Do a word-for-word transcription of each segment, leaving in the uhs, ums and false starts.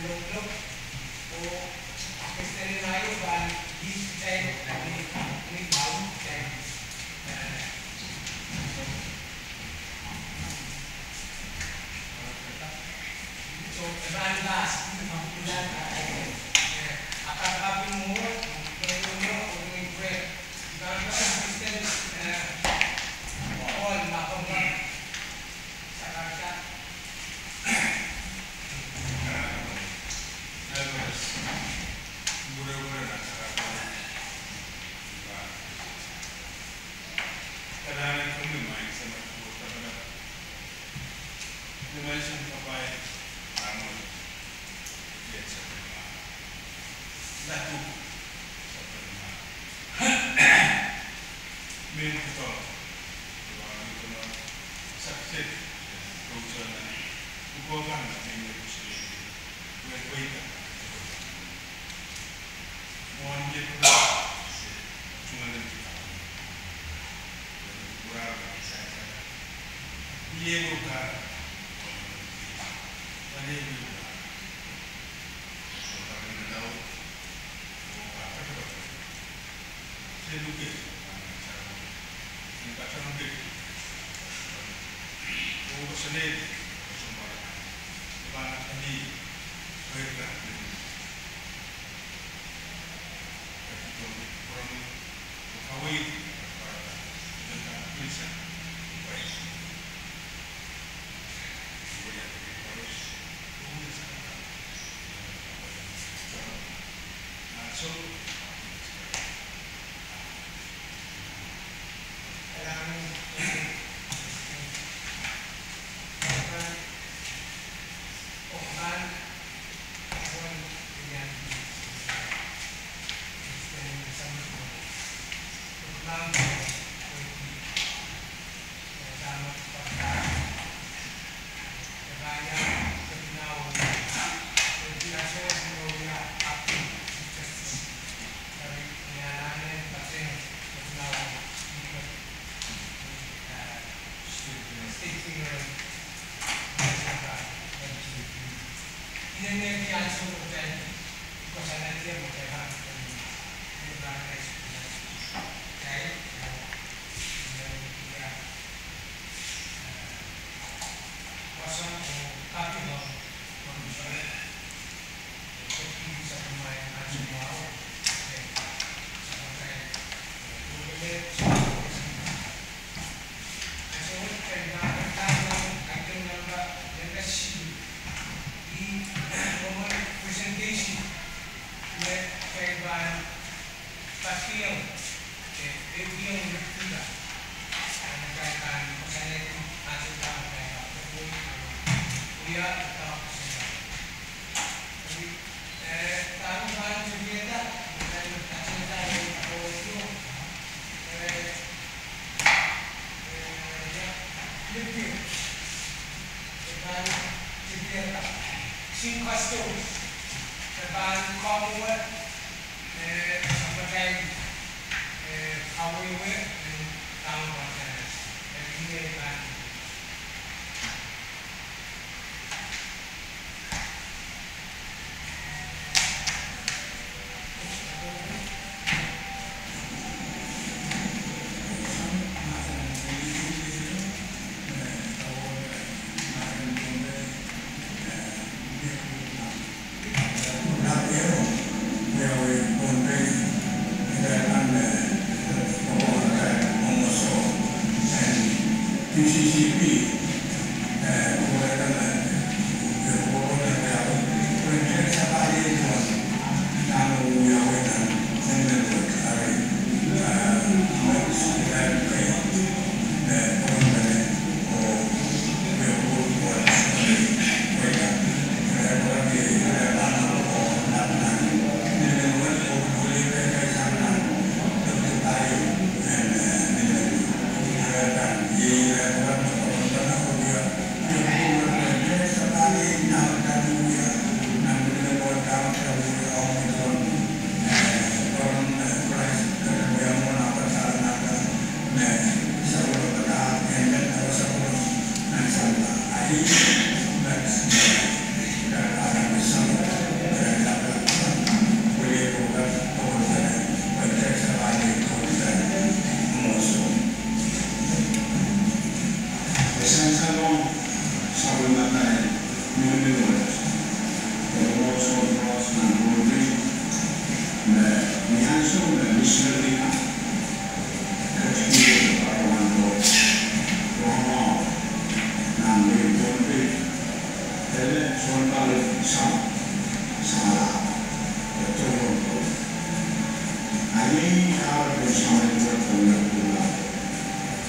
Lokolok, oh President Mayo pahn lead kitail, ni, ni mwahu kitail. Eh, so, e pahn last, eh, a kapakap en mwuhr, eh, eh, pahn President, eh, Paul Makongo. Koaros nan Pohnpei, me ni ansou me misineri kan ketikihong patohwan Koht, patohwan nan wehin Pohnpei, ele sounpar sang, samala, e tohrohr. A iei kahrepen Sahm wet, pwe e pwurala,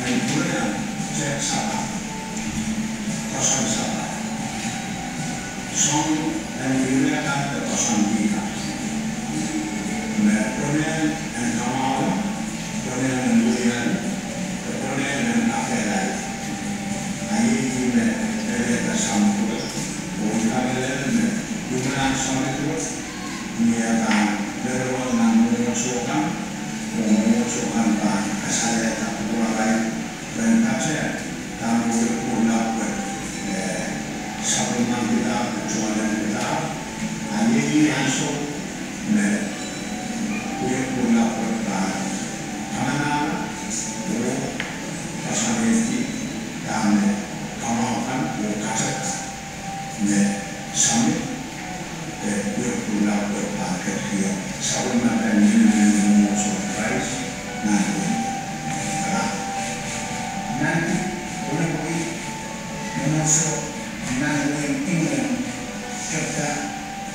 en pwurehng tehk sapahl, koasoandi sapahl. Soangen ire kan de koasoandi kan, me pwurehng en kamwahula, pwurehng en wiliandi, pwurehng en kakehlailla. A iei me elehda Sahm wet, oh I kamehlele me imwin Sahm wet, ni e pahn lelohng nan mwomwohdiso kan, oh mwomwohdiso kan pahn kasalehda kupwurarail, pwehn patehng dahme wia pwurala wet, eh, sapwellimankidahr, tungoalenkidahr, a iei ansou me wia pwurala wet pahn kamanahla oh kasalehdi dahme kamwahu kan oh katepe me Sahm wet, eh, wia pwurala wet pahn ketikihong sapwellimatail miniminien mwomwohdiso en Krais nan wehi. Nan pwuhk Olopiki, mwomwohdiso nan wehin England tepda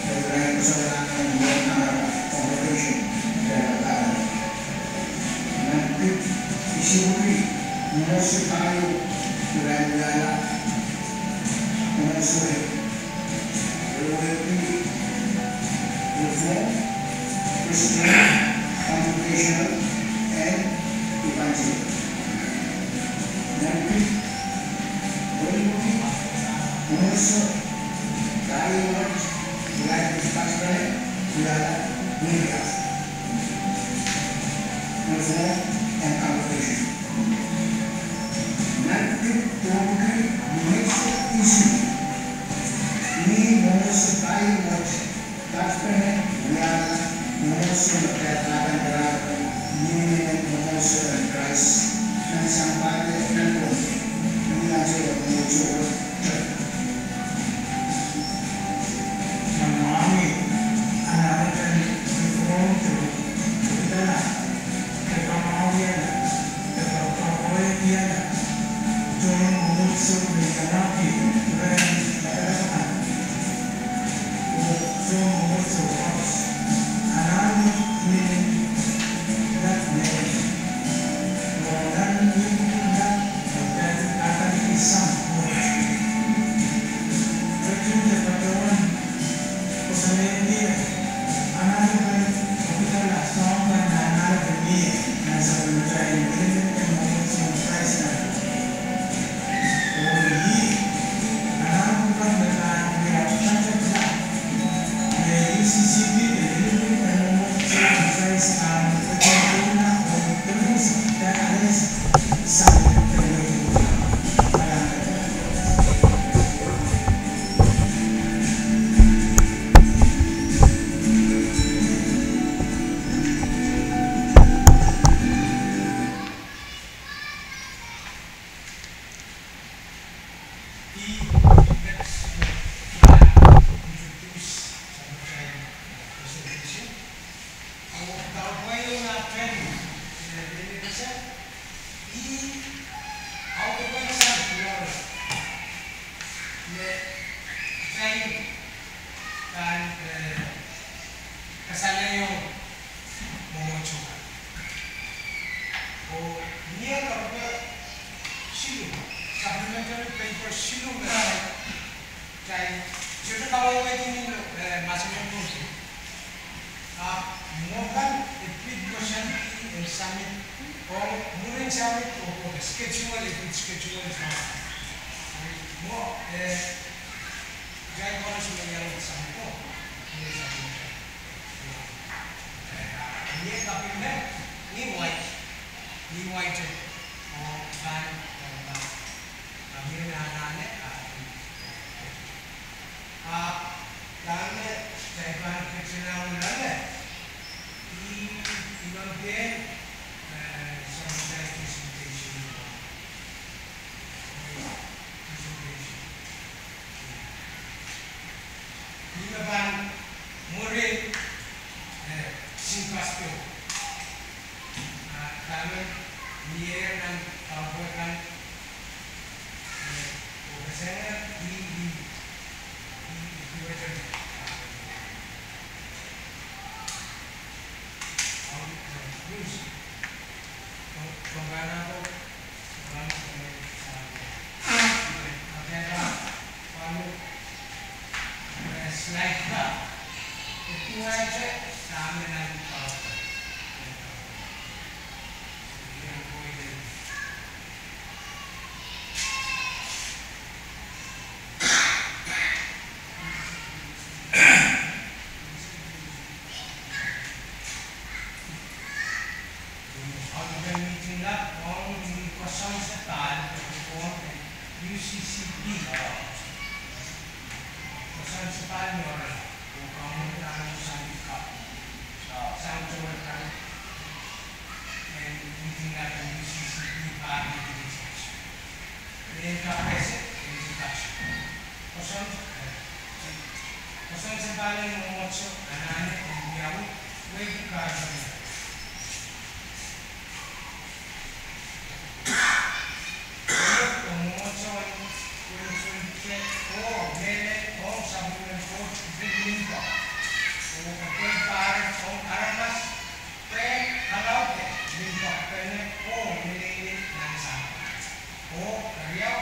irail koasoia nan wehin America congregation, irail pahn. Nan pwuhk Isipwiki, mwomwohdiso pahieu irail wiahla mwomwohdiso ehu, Reformed Christian Congregational and Evangelical. Nan pwuhk Olopiki, mwomwohdiso pahieu wet irail patpene wiahla Windrush Reformed Congregation. Nan pwuhk Tohpwiki, mwomwohdiso Isip, ih mwomwohdiso pahieu wet patpene wiahla mwomwohdiso me pahn pahn karakarahk miniminien mwomwohdiso en Krais nan sampah en Pohnpei. Nan ansou me mwomwohdiso wet tepda, nan mwahngih anahnepen Reformed, pwukidala, de kamwahuiala, de kapwaiada tohn mwomwohdiso me iangahki rehn lapalap kan, oh tohn mwomwohdiso koaros, anahn wet mihmi lap mehlel. Oh nan ih pwuhk lap, oh pahn kadaniki Sahm wet. Ketin de patohwan koasoanehdi anahnepen pwukidala soahng kan, anahnepen mie nan sapwellimatail miniminien mwomwohdiso en Krais nan. Oh ih anahn pwukat me pahn wia patpene me U C C P de miniminien mwomwohdiso en Krais kan ketin pahn oh ketin pahn alehdi Sahm wet. Ih, ih pahn introduce sapwellimatail presentation. Oh, kaweid wet, eh, ih, audepen Sahm Flora, me kitail pahn, eh, kasalehiong mwomwohdiso kan. Oh mie kaweid wet siluh, supplementary paper siluh me kitail, kitail sohte kawehwehki ni, eh, mahsen en Pohnpei. Ahpw mwo kan e pid koasoanki en Sahm wet, oh mwurin Sahm wet, oh, oh schedule, e pid schedule Sahm wet. Mwo, eh, kitail koaros me iang Sahm wet, mie Sahm wet. Eh, mie kaping me, ni wai, ni wai te, oh, pahn, eh, pahn, pahn mie anahne, ah, ah, dahme kitail pahn ketin anahne, ih, ih pahn, eh, sapwellimatail presentation. Presentation. Ih me pahn Gospel. Ah, dahme mie nan kaweid kan, eh, oh keseng, eh, Audepen mihting lap ong ni koasoandi sapahl me pwung en U C C P. Koasoandi sapahl me oaralap, oh kaun nan koasoandi kak. Sang towe kan en mihting lap en U C C P, Bible Teachers. Mehn kapehse, en teach. Koasoan, eh, koasoan sapahl en mwomwohdiso anahne en wiawi, wehwehki kahrehda mwomwohdiso en pwulopwul te oh mehlel ong sapwellimen Koht limpoak, oh ekei pahrek ong aramas pwe kalaudehla limpoakpene oh mehlel nan sampah. Oh keriau,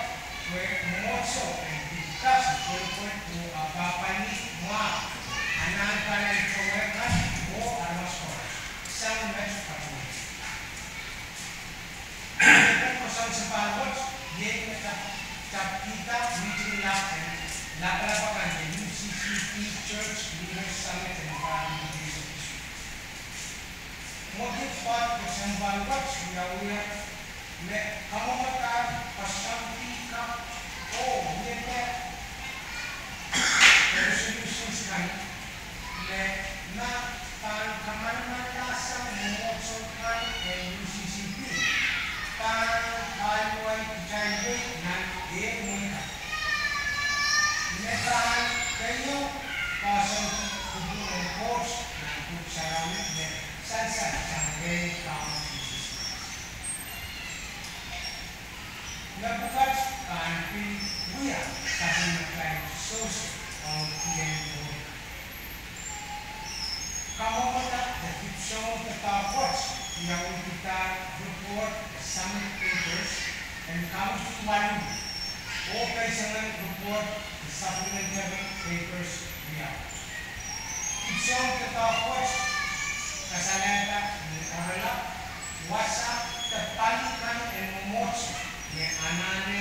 pwe mwomwohdiso en pid kapw, pwulopwul oh apwahpwalih mwahu anahn kan en towe kan oh aramas koaros, sang met patohwan. Epen koasoan sapahl wet, iei me tap, tapkihda mihting lap en lapalap akan en U C C P Church Leaders Summit and Bible Teachers. Mwohdi pahn kesempwal wet wiawi me kamwomwadahr koasoandi kak oh mie resolutions kan me ma pahn kamanamanlahsang mwomwohdiso kan en U C C P pahn paliwai kitail wei nan ehu mwehi kan. Me pahn keieu koasoandi kupwuren Koht nan Pwuhk Sarawi me sansal sang rehn Kaun Sises Krais. Mepwukat pahn pil wia sapwellimatail sohso ong kiheng mour. Kamwomwada de dipwisoun doadoahk wet wiawihkihda report de submit papers en committee waluh, oh peisengen report de supplementary papers wiawi. Dipwisoun doadoahk wet kasalehda ni oaralap wasa de pali kan en mwomwohdiso me anahne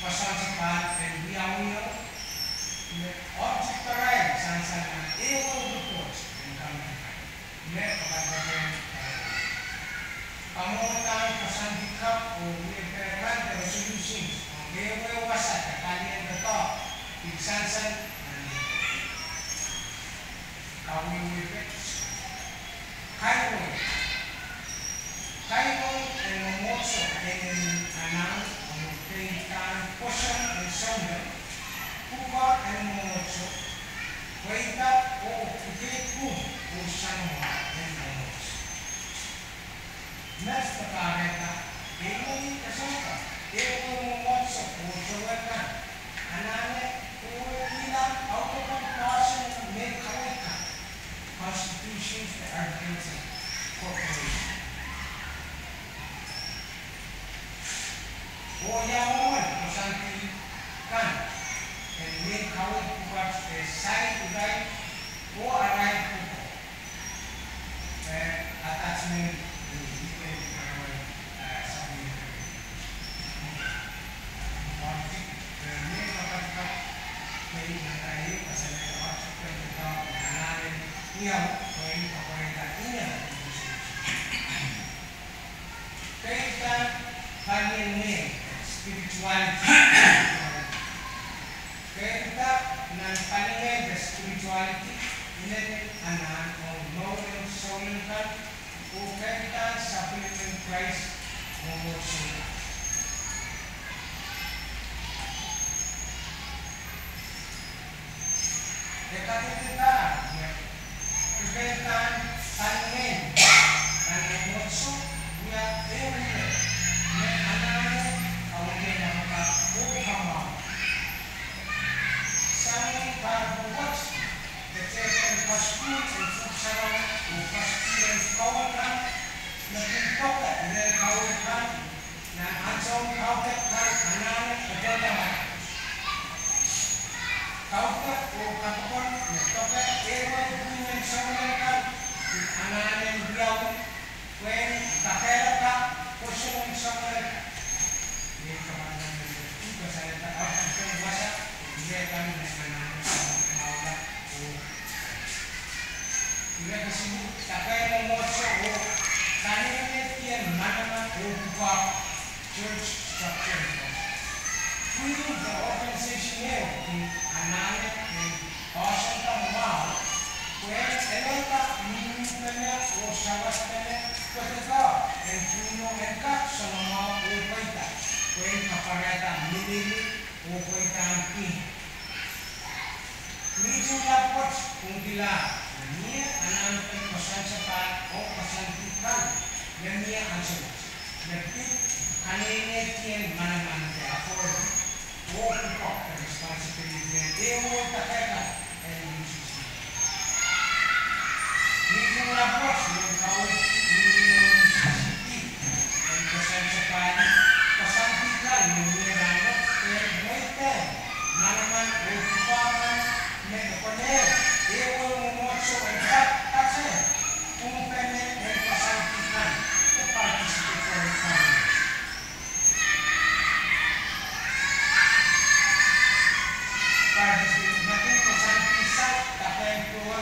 koasoan sapahl en wiawiong me oahd pahrail sansal nan ehu report en committee kan me kapatapan. Kamwomwadahr koasoandi kak oh mie pahn resolutions ong ehuehu wasa de palien doadoahk pil sansal nan kawewepe. Kaimwei. Kaimwei en mwomwohdiso en anahn ong peidahn pwoson en souleng, pwukoa en mwomwohdiso, pweida oh pwukoa pwung oh soangen en mwomwohdiso. Met me kahrehda ehu mwehi kesempwal, ehu mwomwohdiso oh towe kan anahne kohwei audepen poahsoan en mehn kaweid kan, constitutions de articles of corporation. Oh ia mwomwen koasoandi kan en mehn kaweid pwukat de sai irail oh arail pwukoa. Eh, attachment, eh, ih me, eh, supplementary. Politik, eh, me kapatapan, eh, natail kasalehda article, eh, anahne, ia, eh, kapatapan, ia. Keirda palien ngehn, spirituality. Keirda nan palien ngehn de spirituality, inenen anahn ong mour en souleng kan, oh keirda sapwellimen Krais ong mour souleng. Kadehdehda me, pwuken pahn, pahn ngehn, pahn mwomwohdiso, wia ehu me, me anahne, kaweid en lapalap, oh kamwahu. Sang ni pahr wet, petehken kasukuhl en Pwuhk Sarawi, oh kasukuhl en kaweid kan, me kin doke lel kaweid kan, nan ansoun kaudok kan anahne epwelda. Kaudok oh kapokon me doke ehuehu pwihn en souleng kan, anahne wiawi, pwehn kakehlaka pwoson en souleng kan. Iei kapakap me pil kasalehda ahpw pwuken wasa, ire kan me anahne kamwahuala oh ire kesiluh, dake mwomwohdiso oh kanehnehdi en manaman oh pwukoa, church structure. Pwihn de organisation ehu kin anahne en poahsoanda mwahu, pwehn elehda mihmihpene oh sawadpene, pwe doadoahk en pwihno en kak soanamwahu oh pweida, pwehn kaparehda mihmihpene oh pweida en pwihn. Mihting lap wet pwungkihla me mie anahnepen koasoansepahl oh koasoandi kan me mie ansou wet, me pid kanehnehdi en manaman de authority oh pwukoa de responsibility en ehuehu dake kan en UCC. Mihting lap wet me kaweid en UCC en koasoansepahl, koasoandi kan me mie rahnwet, pwehn mweidehng manaman oh pwukoa kan me e konehng ehuehu mwomwohdiso en kak patehng pwungpene en koasoandi kan de participatory governance. Participate, me kin koasoandi sang dake en powe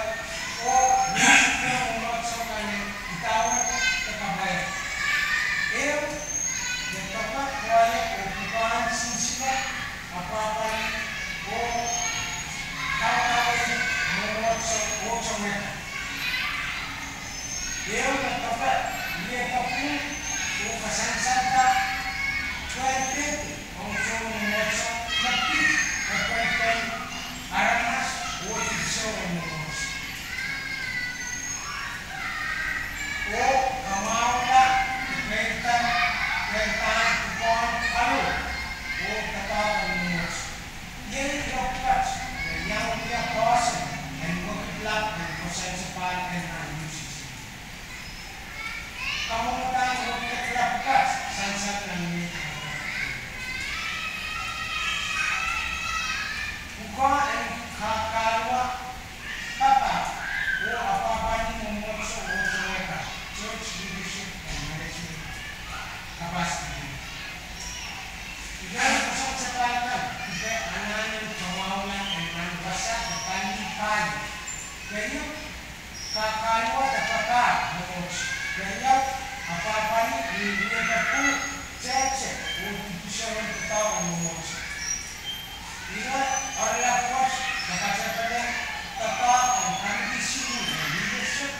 oh ni mwomwohdiso kan en idawehn de kapwaiada. Ehu, me doadoahk, koahiek oh pwukoahn sinsile, apwahpwalih oh kaudok en mwomwohdiso oh towehda. Ehu, me doadoahk, wiepe pwung oh kasansalda pwehn peki ong tohn mwomwohdiso me pid epwelpen aramas oh dipwisou en mwomwohdiso. Oh kamwahuala, keirda, keirda pwukoahn kaluh oh doadoahk en mwomwohdiso. Iei ire pwukat me iang wia poahsoan en mwekid lap en koasoansepahl en nan UCC. Kamwomwdahn wekidekla pwukat sansal nan mie. Pwukoa en kakaluwa, papah oh apwahpwalih mwomwohdiso oh towehda, church leadership and management capacity. Ire koasoansepahl kan dipe anahnen kamwahuala en nan wasa de pali pahieu. Keieu, kakaluwa de papah mwomwohdiso. Keriau, apwahpwalih ni wiepe pwung, tehte oh dipwisou en doadoahk en mwomwohdiso. Ire oaralap wet de patehpene doadoahk en committee siluh, leadership,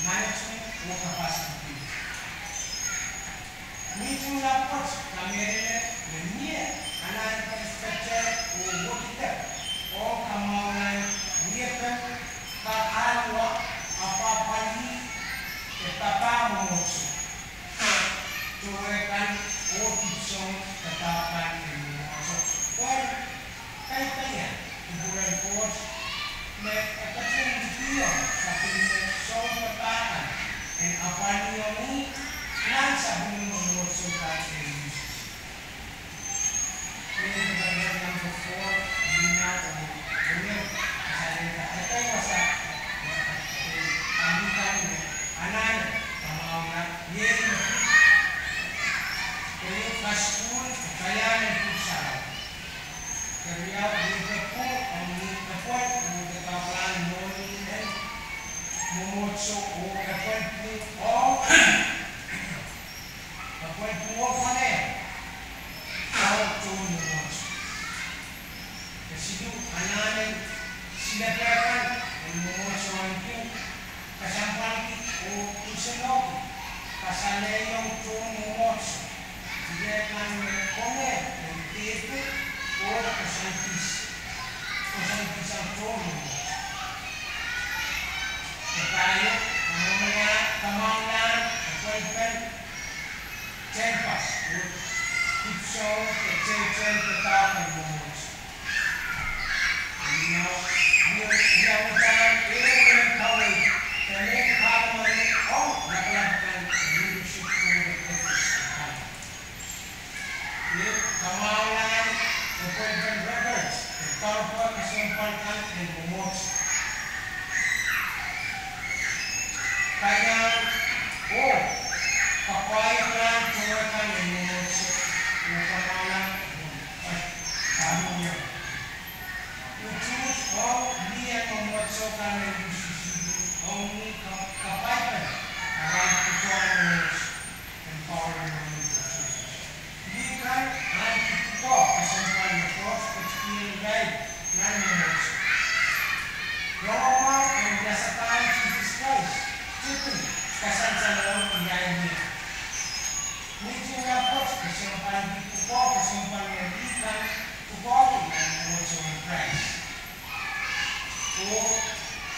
management oh capacity building. Mihting lap wet kamehlele me mie anahnepen pete oh wekidek ong kamwahuala wiepen kakaluwa, apwahpwalih de papah mwomwohdiso, towehkan oh dipwisoun doadoahk kan en mwomwohdiso, pwehn kaidehn kupwuren Koht me e ketin lipwiong sapwellime sounpapah kan en apwalih ong ih nan sapwellime mwomwohdiso kan en UCC. Iei ire number four, Lina oh William kasalehda, e dehr wasa, e, e, e, anahne kamwahuala, iei me, iei kasukuhl, kaiahn en Pwuhk Sarawi. Keriau, wiepe pwung ong ni epwel oh doadoahk en mwohni en mwomwohdiso oh epwel pwung ong, epwel pwung oh konehng ong tohn mwomwohdiso. Kesiluh, anahnen silepe kan en mwomwohdiso en kin kesempwalki oh pwuseloki kasalehiong tohn mwomwohdiso, ire kan me konehng en dehde oh koasoandi, koasoandi sang tohn mwomwohdiso. sehse en doadoahk en mwomwohdiso. Ia, ia, ia uhdahn ehu mehn kaweid de mehn kahlemengih ong lapalap kan en leadership kan de ethics kan. Ih kamwahulahn appointment records de doaropwe kesempwal kan en mwomwohdiso. Kaiahn oh kapwaiadahn towe kan en mwomwohdiso, oh kamwahulahn, eh, kamwahulahn utuht ong lih en mwomwohdiso kan en U C C P ong ni ka-, kapaipen arail pwukoa mwomwohdiso. Empowerment of churches. Lih kan ahneki pwukoa kesempwal me Koht ketikihong irail nan mwomwohdiso. Rongamwahu en iasadahn Sises Krais, tipin kasansalehng irail mie. Mihting lap wet kesempwalki pwukoa kesempwal me lih kan pwukoahki nan mwomwohdiso en Krais. Oh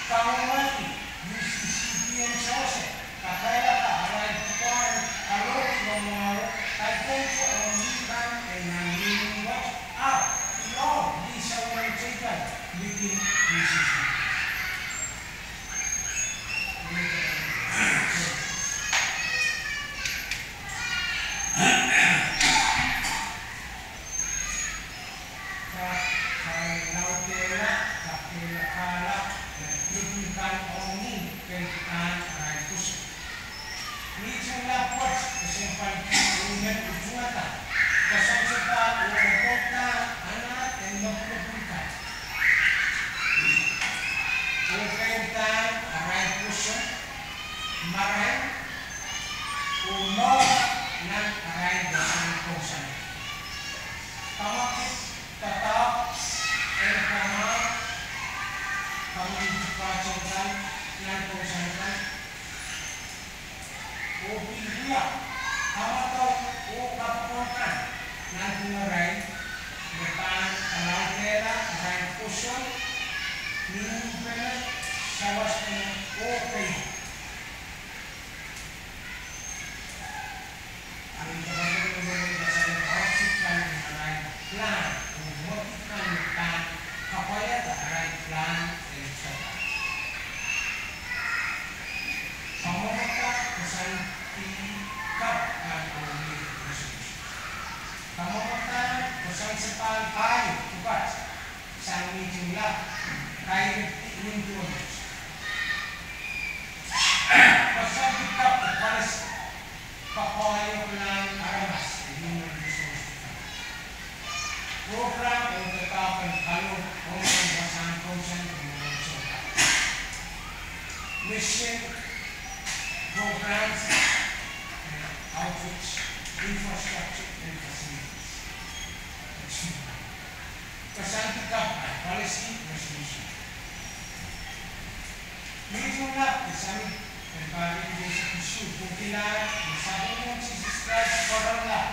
kawehwehki U C C P en sewese kakehlaka arail pwukoa en kalohk rongamwahuo, kaidehn ong lih kan en nan mihmi wet, ahpw iloak lih sawehwehn teikan likin U C C P. Kak, kak laudehla, kak kehlakahla, eh, lipilipil kan ong ni, ketikihong arail pwoson. Mihting lap wet kesempwalki emen utungada, koasoansepahl oh epweldahn anahn en lipilipil kan. Oh ketikihong arail pwoson, marain, oh mour nan arail wasahn kousoan. Kamwakid doadoahk en kamwahu community project kan nan kousoan kan. Oh pil wia kamwadau oh kapokon kan nan pwungarail me pahn kalaudehla arail pwoson, mihmihpene, sawaspene oh pei. Arail kapokon me pahn kalaudehla arail plan oh mwekid kan me pahn kapwaiada arail plan en doadoahk. Kamwomwada koasoandi kapw kan oh mie resolution. Kamwomwada koasoansepahl pahieu pwukat sang mihting lap, kairdi nin duwen wet. Koasoandi kapw de policy, kapwaiada plan aramas de human resource department. Program oh doadoahk en kalohk ong wasahn kousoan de mwomwohdiso kan. Mission, programs, eh, outreach, infrastructure and facilities. Koasoandi kapw, policy, resolution. Mihting lap de summit en pahr riekid eisek isuh pwungkihla me sapwellimen Sises Krais pwarohng lap,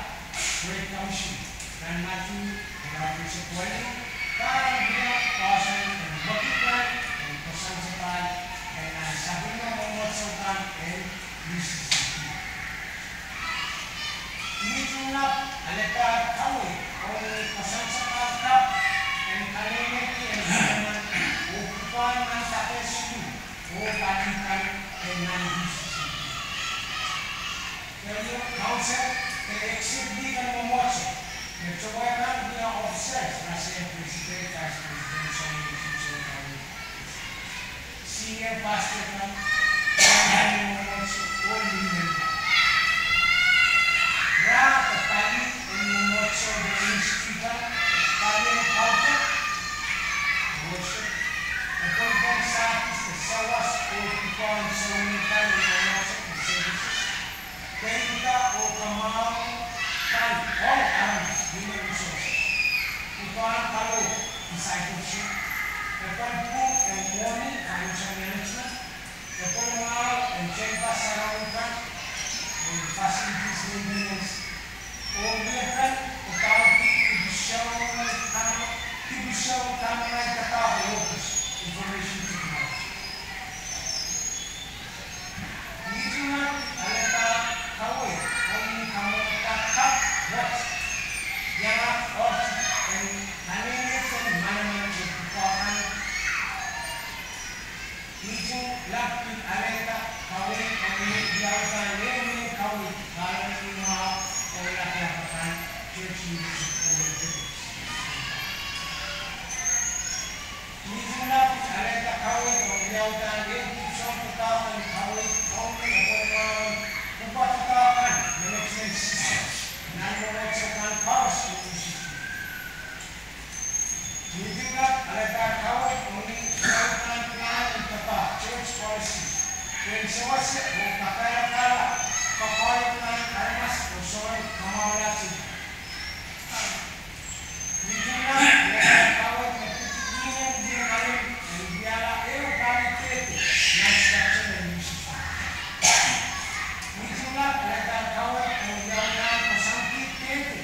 Great Commission, nan Madiu irelaud eisek weneu, pahn wia poahsoan en mwekid kan en koasoansepahl en nan sapwellime mwomwohdiso kan en U C C P. Mihting lap alehda kaweid ong ni koasoansepahl kapw en kanenei en kalahngan oh pwukoahn nan dake siluh oh pali kan en nan U C C P. Keieu, council de executive en mwomwohdiso, me towe kan wia officers, rasehn president, vice president, souleng teacher, senior pastor kan, mwomwohdiso oh lih men kan. Rah de pali en mwomwohdiso de ministry kan, pali en kaudok, worship, appointment service de sawas oh pwukoahn souleng kan en mwomwohdiso de services. Keirda oh kamwahu kan ong aramas, human resources. Pwukoahn kalohk, discipleship. Epwel pwung en mwohni, financial management. Epwel mwahu en tehnpas sarawi kan, eh, facilities maintenance. Oh riepel, authority, dipwisou kan, dipwisou kan, doadoahk ohpis, information technology. Mihting lap alehda kaweid ong ni kamwomwada kapw wet, iangahki sewese oh kakehlakahla koahiek nan aramas oh soangen kamwahula seiloak. Mihting lap alehda kaweid me pid ihmw en wia ngalin en wiahla ehu pali dehde nan structure en U C C. Mihting lap alehda kaweid en wiawi nan koasoandi dehde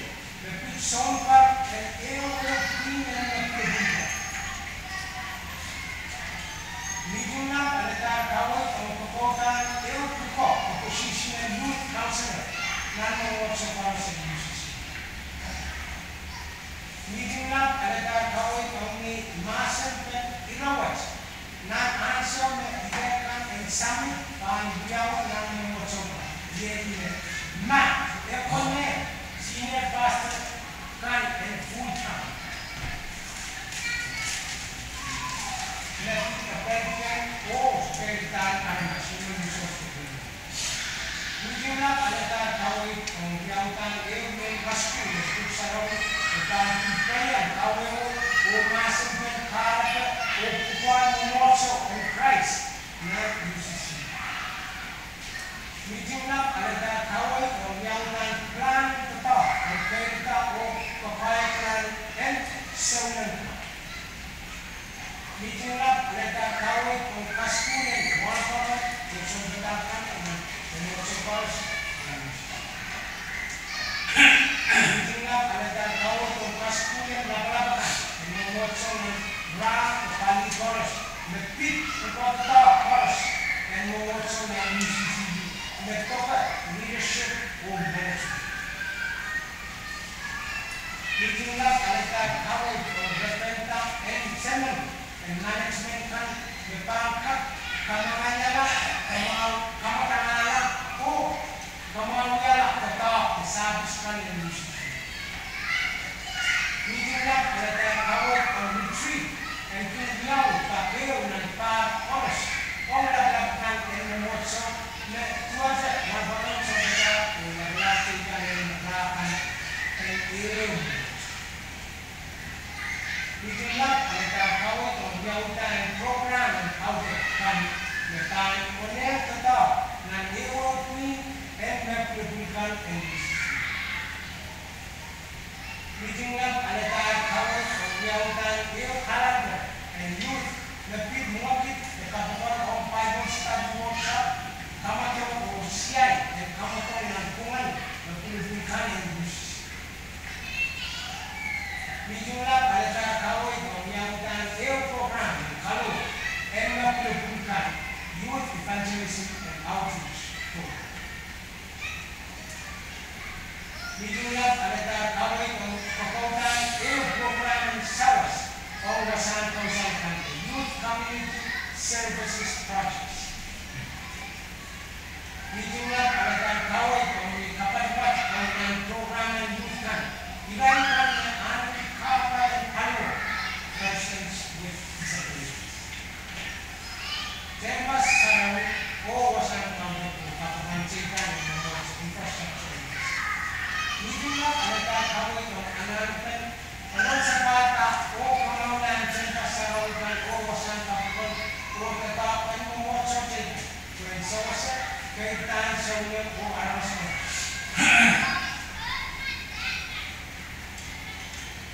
me pid sounpar en ehu ehu pwihn en me pwulopwul kan. Mihting lap alehda kaweid ong kokoudahn ehu pwukoa, position en youth counselor, nan mwomwohdiso koaros en U C C. Mihting lap alehda kaweid ong ni mahsen pen ire wet nan ansou me ire kan en summit pahn wiawi nan mwomwohdiso kan, iei me ma e connect senior pastor kan en full time. Me pid kapwaiada oh keirda aramas me unsek. Mihting lap alehda kaweid ong wiawi kan ehu mehn kasukuhl en Pwuhk Sarawi me pahn pil pweiang kawehwe oh mahsen pen kahrepe oh pwukoahn mwomwohdiso en Krais nan U C C. Mihting lap alehda kaweid ong wiawi kan pilahn doadoahk en keirda oh koahiek nan en souleng kan. Mihting lap alehda kaweid ong kasukuhl en Wahnpoaron oh sounpadahk kan nan mwomwohdiso koaros. Mihting lap alehda kaweid ong kasukuhl en lapalap kan en mwomwohdiso nan rah oh pali koaros, me pid pwukoa doadoahk koaros en mwomwohdiso nan U C C me doke leadership oh management. Mihting lap alehda kaweid ong reverend en semen en management kan me pahn kak kamangaiala, kamwahu, kamwadangala oh kamwahuiala doadoahk de service kan en U C C. Mihting lap alehda kaweid ong retreat en kin wiawi pak ehu nan pahr koaros ong lapalap kan en mwomwohdiso me duwehte Wahnpoaron, sounpadahk oh lapalap teikan en rah kan en ehu. Mihting lap alehda kaweid ong wiawihda en program en audit kan me pahn konehng doadoahk nan ehu pwihn en me pwulopwul kan en U C C. Mihting lap alehda kaweid ong wiawihda ehu calendar en youth me pid mwekid de kapokon ong Bible study workshop, kamwadong oh siai en kamwadong nan pwungen me pwulopwul kan en U C C. Mihting lap alehda kaweid ong wiawihda ehu program en kalohk en me pwulopwul kan, youth evangelism and outreach program. Mihting lap alehda kaweid ong kokoudahn ehu program en sawas ong wasahn kousoan kan, youth community services projects. Mihting lap alehda kaweid ong ni kapatapat ong nan program en youth kan, irail kan me ahneki kahpwal en paliwar, persons with disabilities. Tehnpas sarawi oh wasahn kaunti oh kapokon teikan en mwomwohdiso infrastructure. Mihting lap alehda kaweid ong anahnepen, anahn sapahlda oh kamwahulahn tehnpas sarawi kan oh wasahn kapokon oh doadoahk en mwomwohdiso teikan, pwehn sewese keirdahn souleng oh aramas koaros.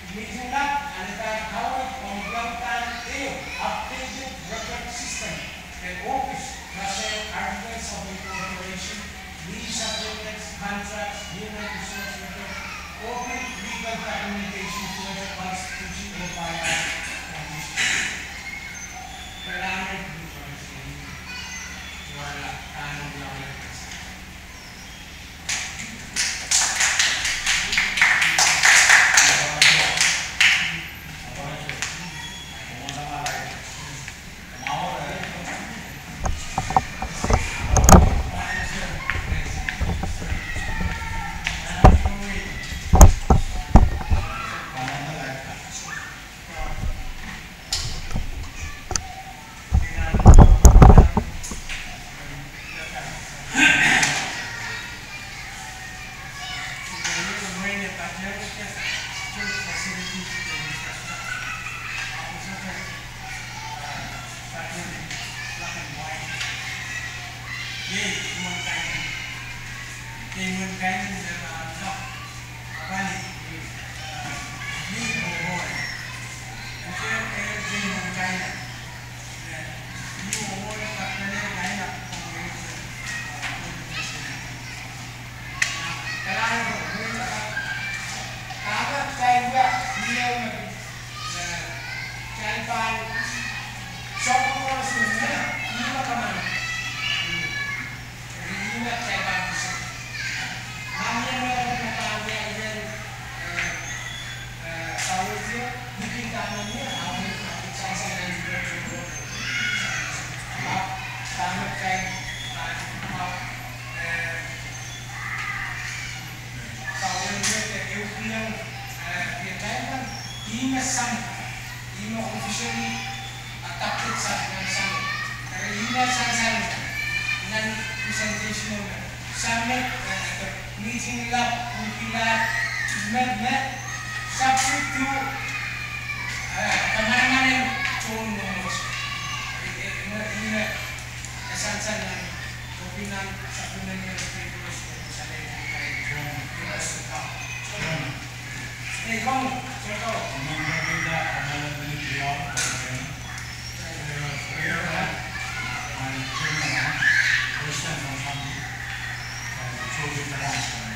Mihting lap alehda kaweid ong wiawihda ehu updated record system en ohpis rasehng articles of incorporation, lease agreements, contracts, human resource records, oh pil legal documentation duwehte constitution oh bylaws en district. Kain me pahn lap, apwalih, eh, ni oh hoi. Ente, eh, kei mong kain, eh, ni oh hoi, kapene kain, eh, kalahngan, eh, dahme kitail wia, ni oh me, eh, kitail pahn sohte koaros me, ni me kaman. Eri ihme kitail pahn pwosonki. Ma mie mehkot me pahn wia ien, eh, eh, kaweid, ni pil dahme mie, a pil, a pil sansal nan ire. Ahpw dahme kitail pahn, eh, kaweid de ehu kihong, eh, kitail pahn, ihme sang, ihme officially adopted sang nan sang. Eri ihme sansal nan presentation me. Sang me, eh, the meeting lap, pwuhki lap, me, me, subject to, eh, kamanaman en tohn mwomwohdiso. Eri, eh, me, ihme, eh, sansal nan, kopi nan, supplement nan, papers, eh, sansal en, eh, John. John. Hey, come on, John. Member kita, eh, minute ya, eh, eh, prayer, eh, my chairman, eh, President from Shanti, eh, Chobi Taran, eh,